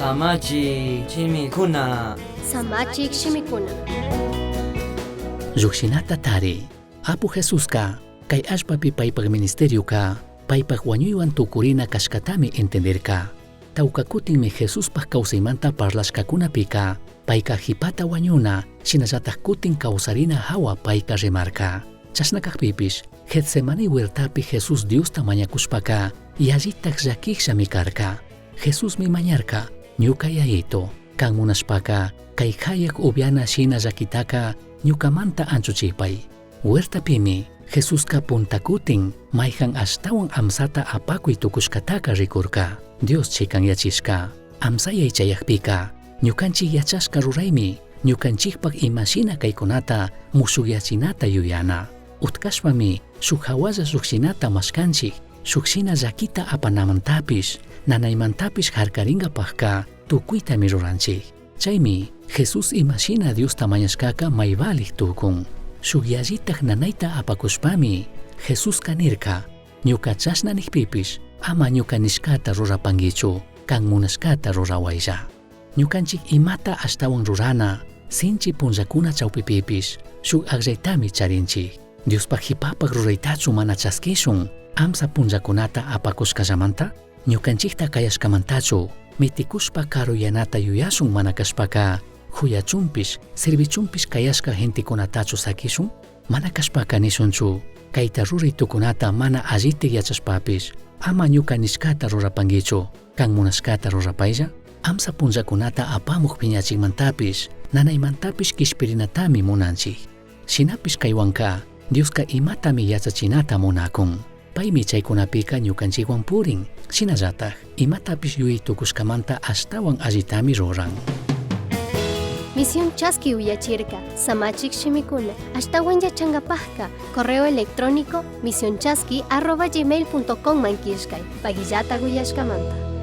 Samachik shimikuna. Samachik shimikuna. Llujshinata tari. Apu Jesusca kay allpapi paypak ministerioka paypak wañuywan tukurina kashkatami entendirka. Tawka kutinmi Jesuspaj kawsaymanta parlashkakunapika payka jipata wañuna shinallataj kutin kawsarina hawa payka rimarka. Chashna kakpipish Getsemani huertapi Jesús Diosta mañakushpaka yallitaj llaquijllami karka. Jesusmi mañarka ñuka Yayito, kan munashpaka kay jayaj upiana shina llaquitaka ñukamanta anchuchipay. Huertapimi Jesuska punta kutin mayjan ashtawan amsata apakuy tukushkataka rikurka. Dios chikanyachishka amsayay chayakpika ñukanchik yachashka ruraymi ñukanchikpak imashina kaykunata mushukyachinata yuyana. Utkashpami shuk hawalla llukshinata mashkanchik shuk shina llakita apanamantapish nanaymantapish harkarinkapakka tukuytami ruranchik. Chaymi Jesús imashina Diosta mañashkaka may valik tukun. Shuk yallitaj nanayta apakushpami Jesuska nirka ñuka chashna nikpipish ama ñuka nishkata rurapankichu kan munashkata rurawaylla. Ñukanchik imata ashtawan rurana sinchi punllakuna chawpipipish shuk akllaytami charinchik. Diospaj jipapak ruraytachu mana chaskishun amsa punllakunata apakushkallamanta ñukanchikta kayashkamantachu mitikushpa karuyanata yuyashun mana kashpaka huyachunpish servichunpish kayashka gentekunatachu sakishun mana kashpaka nishunchu kayta ruray tukunata mana allitik yachashpapish ama ñuka nishkata rurapankichu kan munashkata rurapaylla amsa punllakunata apamuq piñachikmantapish nanaymantapish kishpirinatami munanchik. Shinapish kaywanka Dioska imatami yachachinata munakun. Paymi chaykunapika ñukanchikwan purin. Shinallataj imatapish yuyay tukushkamanta ashtawan allitami ruran. Misión Chaski uyachirka, Samachik shimikuna, ashtawan yachangapajka, correo electrónico misionchaski@gmail.com man killkay, pagillata uyashkamanta.